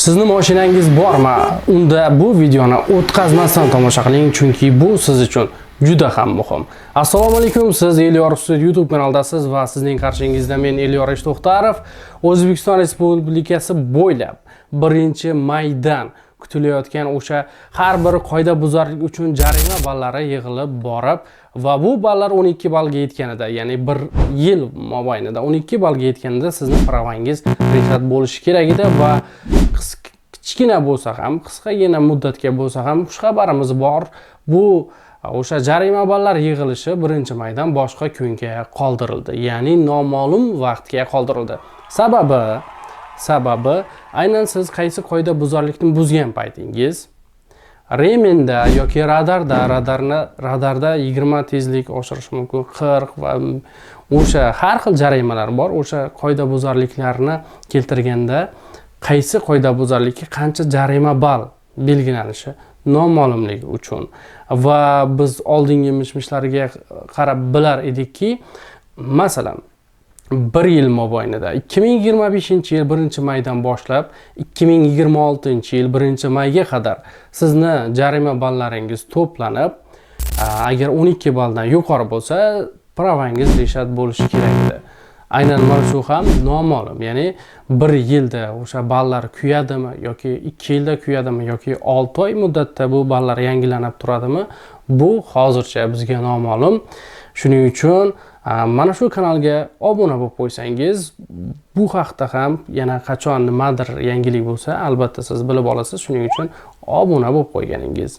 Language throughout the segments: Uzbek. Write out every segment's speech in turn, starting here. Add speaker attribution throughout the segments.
Speaker 1: Sizni mashinangiz bormi? Unda bu videoni o'tkazmasdan tomosha qiling, chunki bu siz uchun juda ham muhim. Assalomu alaykum, siz Elyor Studio YouTube kanalidasiz va sizning qarshingizda men, Elyor To'xtarov. O'zbekiston Respublikasi bo'ylab 1-maydan kutilayotgan o'sha har bir qoidabuzarlik uchun jarima ballari yig'ilib borib va bu ballar 12 ballga yetganida, ya'ni bir yil mobaynida 12 ballga yetganida sizni права ngiz лишать bo'lishi kerak edi. Va kichkina bo'lsa ham, qisqagina muddatga bo'lsa ham xushxabarimiz bor: bu o'sha jarima ballar yig'ilishi 1-maydan boshqa kunga qoldirildi, ya'ni noma'lum vaqtga qoldirildi. Sababi aynan siz qaysi qoidabuzarlikni buzgan paytingiz ремень da yoki radarda, radarni, radarda 20 tezlik oshirish mumkin, 40 va o'sha har xil jarimalar bor. O'sha qoidabuzarliklarni keltirganda qaysi qoidabuzarlikka qancha jarima ball belgilanishi noma'lumligi uchun. Va biz oldingi mish mishlarga qarab bilar edikki, masalan, bir yil mobaynida, 2025 yil 1-maydan boshlab 2026 yil 1-mayga qadar sizni jarima ballaringiz to'planib, agar 12 balldan yuqori bo'lsa, права ngiz лишать bo'lishi kerak edi. Aynan mana shu ham noma'lum, ya'ni bir yilda o'sha ballar kuyadimi yoki 2 yilda kuyadimi yoki 6 oy muddatda bu ballar yangilanib turadimi, bu hozircha bizga noma'lum. Shuning uchun mana shu kanalga obuna bo'lib qo'ysangiz, bu haqda ham yana qachon nimadir yangilik bo'lsa, albatta siz bilib olasiz. Shuning uchun obuna bo'lib qo'yganingiz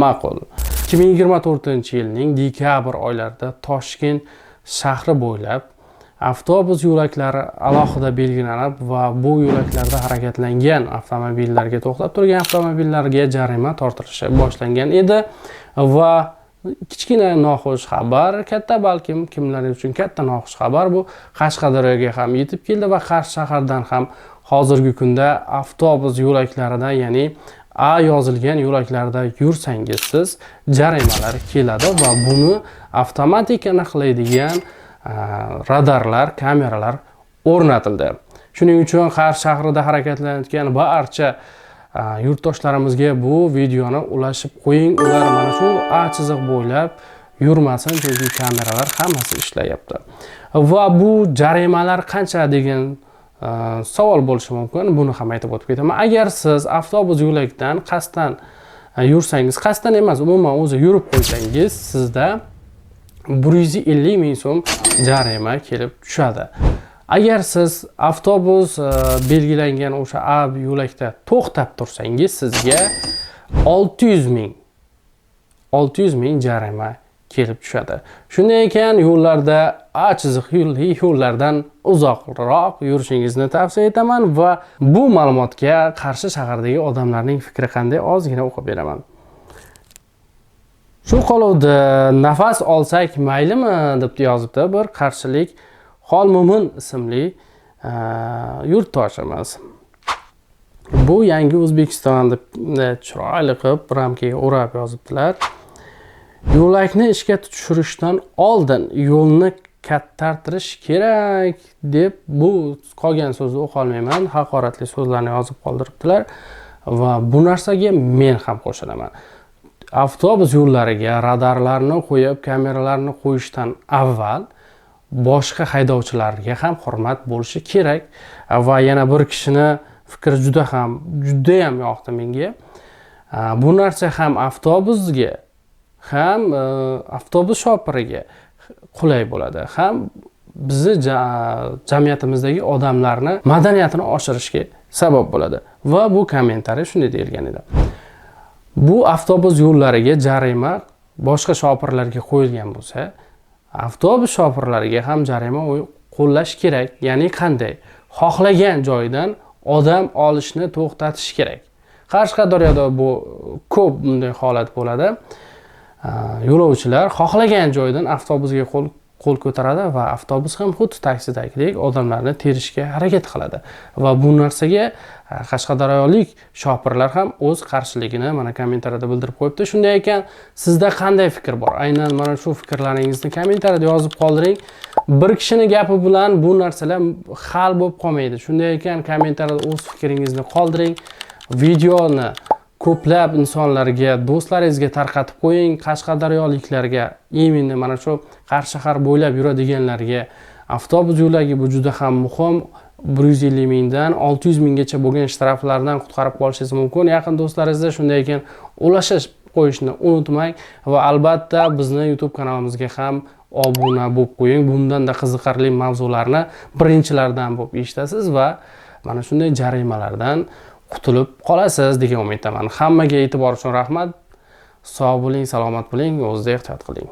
Speaker 1: ma'qul. 2024 yilning dekabr oylarida Toshkent shahri bo'ylab avtobus yo'laklari alohida belgilanib va bu yo'laklarda harakatlangan avtomobillarga, to'xtab turgan avtomobillarga jarima tortilishi boshlangan edi. Va kichkina noxush xabar, katta, balkim kimlar uchun katta noxush xabar, bu Qashqadaryoga ham yetib keldi va Qarshi shahardan ham hozirgi kunda avtobus yo'laklaridan, ya'ni A yozilgan yo'laklarda yursangiz, siz jarimalar keladi va buni avtomatik aniqlaydigan radarlar, kameralar o'rnatildi. Shuning uchun Qarshi shahrida harakatlanayotgan barcha yurtdoshlarimizga bu videoni ulashib qo'ying. Ular mana shu A chiziq bo'ylab yurmasin, chunki kameralar hammasi ishlayapti. Va bu jarimalar qancha degan savol bo'lishi mumkin, buni ham aytib o'tib ketaman. Agar siz avtobus yo'lakdan qasddan yursangiz, qasddan emas, umuman o'zi yurib qo'ysangiz, sizda 150 000 so'm jarima kelib tushadi. Agar siz avtobus belgilangan o'sha A yo'lakda to'xtab tursangiz, sizga 600 000, 600 000 jarima kelib tushadi. Shunday ekan, yo'llarda A chiziqli yo'llardan uzoqroq yurishingizni tavsiya etaman. Va bu ma'lumotga Qarshi shahardagi odamlarning fikri qanday, ozgina o'qib beraman. "Shu qoluvdi, nafas olsak maylimi?" deb yozibdi bir qarshilik Xolmo'min ismli yurtdoshimiz. "Bu yangi O'zbekiston" deb chiroyli qilib ramkaga o'rab yozibdilar. "Yo'lakni ishga tushirishdan oldin yo'lni kattartirish kerak" deb, bu qolgan so'zni o'qolmayman, haqoratli so'zlarni yozib qoldiribdilar. Va bu narsaga men ham qo'shilaman. Avtobus yo'llariga radarlarni qo'yib, kameralarni qo'yishdan avval boshqa haydovchilarga ham hurmat bo'lishi kerak. Va yana bir kishini fikri juda ham, judayam yoqdi menga: bu narsa ham avtobusga, ham avtobus shopiriga qulay bo'ladi, ham bizni jamiyatimizdagi odamlarni madaniyatini oshirishga sabab bo'ladi. Va bu kommentariy shunday deyilgan edi: "Bu avtobus yo'llariga jarima boshqa shopirlarga qo'yilgan bo'lsa, avtobus shopirlariga ham jarima qo'llash kerak. Ya'ni qanday? Xohlagan joyidan odam olishni to'xtatish kerak. Qashqadaryoda bu ko'p bunday holat bo'ladi. Yo'lovchilar xohlagan joydan avtobusga qo'l ko'taradi va avtobus ham xuddi taksidagidek odamlarni terishga harakat qiladi." Va bu narsaga qashqadaryolik shopirlar ham o'z qarshiligini mana kommentariyada bildirib qo'yibdi. Shunday ekan, sizda qanday fikr bor? Aynan mana shu fikrlaringizni kommentariyada yozib qoldiring. Bir kishini gapi bilan bu narsalar hal bo'lib qolmaydi. Shunday ekan, kommentariyada o'z fikringizni qoldiring. Videoni ko'plab insonlarga, do'stlaringizga tarqatib qo'ying. Qashqadaryoliklarga, именно mana shu Qarshi shahar bo'ylab yuradiganlarga avtobus yo'lagi bu juda ham muhim. 150 mingdan 600 minggacha bo'lgan shtraflardan qutqarib qolishingiz mumkin yaqin do'stlaringizda. Shunday ekan, ulashish qo'yishni unutmang va albatta bizni YouTube kanalimizga ham obuna bo'lib qo'ying. Bundanda qiziqarli mavzularni birinchilardan bo'lib eshitasiz va mana shunday jarimalardan qutulib qolasiz degan umiddaman. Hammaga e'tibor uchun rahmat. Sog' bo'ling, salomat bo'ling, o'zingizga ehtiyot qiling.